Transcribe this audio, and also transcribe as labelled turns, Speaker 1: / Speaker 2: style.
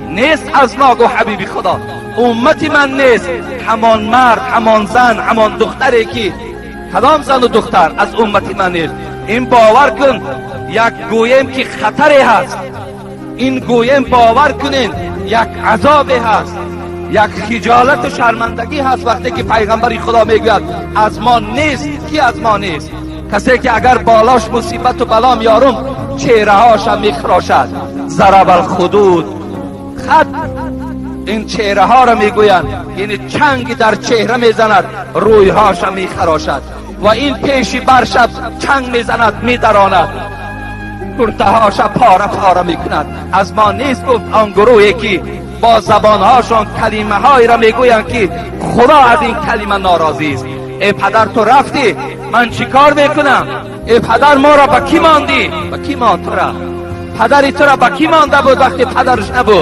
Speaker 1: Нест аз мо, гуфт ҳабиби Худо, уммати ман нест ҳамон мард, ҳамон зан, ҳамон духтаре ки кадом зану духтар аз уммати ман нест. Ин бовар кун, як гӯем ки хатаре ҳаст. Ин гӯем, бовар кунен, як азобе ҳаст, як хиҷолату шармандагӣ ҳаст, вақте ки пайғамбари Худо мегӯяд: аз мо нест. Ки аз мо нест? Касе ки агар болош мусибату бало меорум, чеҳраҳоша мехирошад. Зарабал худуд, хад ин чеҳраҳоро мегӯянд, яъне чанг дар чеҳра мезанад, рӯйҳоша мехарошад ва ин пеши барша чанг мезанад, медаронад, куртаҳоша пора пора мекунад. Аз мо нест, гуфт, он гурӯҳе ки бо забонҳошон калимаҳоеро мегӯянд ки Худо аз ин калима норозист. Э падар, ту рафтӣ, ман чӣ кор мекунам? Э падар, моро ба кӣ мондӣ? Ба кӣ монд тура? Падари тура ба кӣ монда буд, вақте падараш набуд?